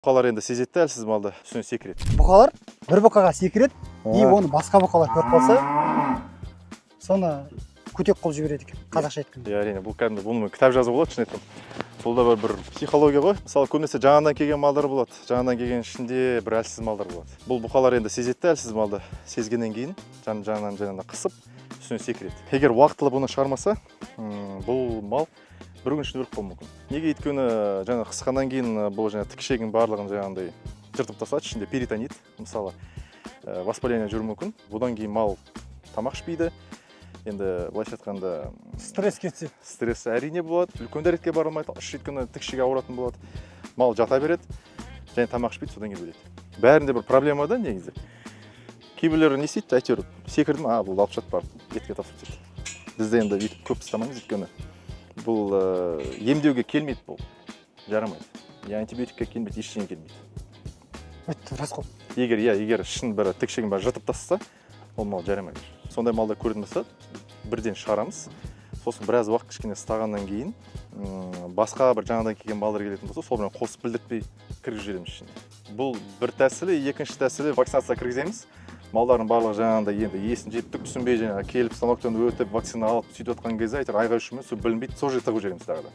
Бұқалар енді сезеді да әлсіз малды, үстіне секіреді. Бұқалар бір бұқаға секіреді и оны басқа бұқалар көріп қалса, соны көтек қылып жібереді екен, қазақша айтқанда. Иә, әрине, бұл кәдімгі, бұны кітап жазуға болады, шын айтсам. Бұл да бір психология ғой. Мысалы, көбінесе жаңадан келген малдар болады. Жаңадан келген ішінде бір әлсіз малдар болады. Бұл бұқалар енді сезеді да әлсіз малды. Сезгеннен кейін жан жағынан жаңағыдай қысып, үстіне секіреді. Егер уақытылы бұны шығармаса, бұл мал бір күн ішінде өліп қалуы мүмкін. Неге? Өйткені жаңа қысқаннан кейін бұл жаңа тік ішегінің барлығын жаңағындай жыртып тастады, ішінде перитонит, мысалы, воспаление жүруі мүмкін. Бұдан кейін мал тамақ ішпейді. Енді былайша айтқанда, Стресске түседі. Стресс, әрине, болады. Үлкен дәретке бара алмайды, іш, өйткені тік ішегі ауыратын болады. Мал жата береді және тамақ ішпейді, содан кейін өледі. Бәрінде бір проблема да негізі. Кейбіреулері не істейді? Әйтеуір секірдім, а бұл алып жатып, барып етке тапсырып тастайды. Бізде енді өйтіп көп ұстамаймыз, өйткені бұл емдеуге келмейді, бұл жарамайды, не антибиотикке келмейді, ештеңе келмейді. Өтті, рас қой. Егер, иә, егер шын бір тік ішегін бәрі жыртып тастаса, ол мал жарамайды. Сондай малдар көретін болса, бірден шығарамыз. Сосын біраз уақыт кішкене ұстағаннан кейін, басқа бір жаңадан келген балдар келетін болса, сонымен қосып, білдіртпей кіргізіп жібереміз ішіне. Бұл бір тәсілі. Екінші тәсілі — вакцинация кіргіземіз. Малдардың барлығы жаңағындай енді есін жиып, түк түсінбей, жаңағы келіп, станоктан өтіп, вакцина алып, сөйтіп жатқан кезде, әйтеуір айғай шумен сол білінбейді, сол жерге тығып жібереміз тағы да.